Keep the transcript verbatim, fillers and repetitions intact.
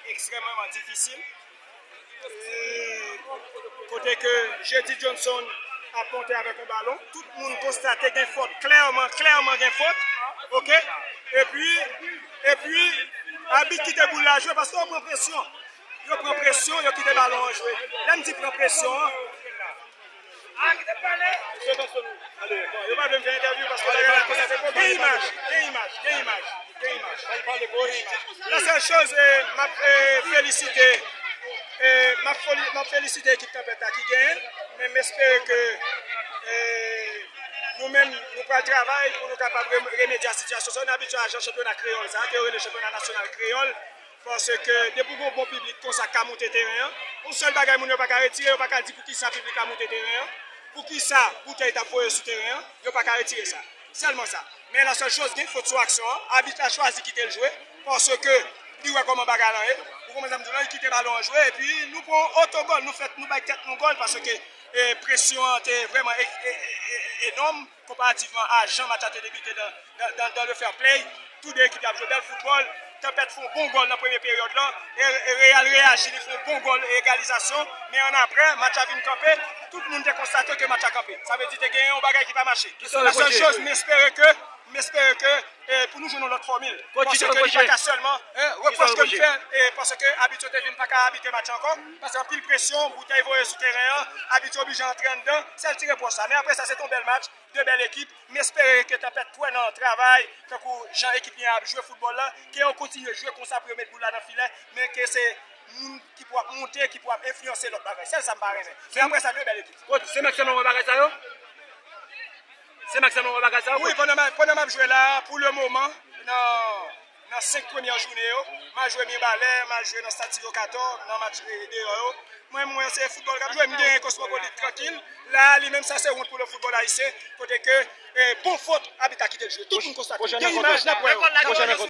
Ekstrèmeman difisil. E, kote ke Jeudy Johnson ap monte avèk yon balon, tout moun konstate gen fòt, klèman, klèman gen fòt. Oke? Epi, epi, abit kite boul la jwe paske yo pran presyon. Yo pran presyon, yo kite balon an jwe. Lè m di pran presyon an, Yo pa vle m fè entèvyou paske bagay la konsa. Gen imaj, gen imaj, gen imaj, gen imaj. La sèl choz, eh, m ap, eh, felisite, eh, m ap foli- m ap felisite ekip Tanpèt la ki genyen, men m espere ke, eh, nou menm, nou pral travay pou nou kapab re- remedye a sitiyasyon sa. Nou abitye a jan chanpyona kreyòl sa, ke yo rele chanpyona nasyonal kreyòl. Paske depi w gen yon bon piblik konsa k ka moute teren an, yon sèl bagay moun yo pa ka retire, yo pa ka di poukisa piblik la moute teren an, poukisa boutèy t ap voye sou teren an, yo pa ka retire sa. Sèlman sa. Men la sèl choz, gen fot sou aksyon an, abit la chwazi kite l jwe, paske li wè kòman bagay lan ye. Ou konprann sa m di w la, li kite balon an jwe, epi nou pran otogòl, nou fè, nou bay tèt nou gòl, paske, eh, presyon an te vrèman e- e- e- e- enòm. Konparativman a jan match la te debite dan, dan, dan, dan le fair play, tou de ekip yo ap jwe bèl foutbòl. Tanpèt fè yon bon gòl nan premye peryòd lan. E, e Real reyaji, li fè yon bon gòl egalizasyon. Men annapre, match la vin kanpe. Tout moun te konstate ke match la kanpe. Sa vle di te genyen yon bagay ki pa mache. La sèl choz, m espere ke, m espere ke, eh, pou nou jwenn yon lòt fòmil. Paske li pa ka sèlman, eh, repwòch ke m fè, eh, paske abit yo te vin pa ka abite match ankò. Paske anpil presyon, boutèy voye sou teren an, abit yo oblije antre anndan. Sèl ti repwòch sa. Men apre sa, se te yon bèl match. De bèl ekip. M espere ke Tanpèt kwè nan travay, tankou jan ekip li an ap jwe foutbòl la, ke yo kontinye jwe konsa pou yo met boul la nan filè, men ke se moun ki pou ap monte, ki pou ap enfliyanse lòt bagay. Sèl sa m pa renmen. Men apre sa, de bèl ekip. Kot, se Max sèlman wè bagay sa yo? Se Max sèlman wè bagay sa yo? Wi, pandan m ap- pandan m ap jwe la, pou le moman, nan nan senk premyè jounen yo, m a jwe Mibalè, m a jwe nan Stade Sylvio Cator, nan match, eh, deyò yo. Mwen, mwen, se foutbòl k ap jwe, m genyen Cosmopolite trankil. La, li menm, sa se wont pou le foutbòl ayisyen, kote ke, eh, bon fot, abit la kite l jwe. Tout moun konstate. Gen imaj, n ap wè yo. N ap wè yo.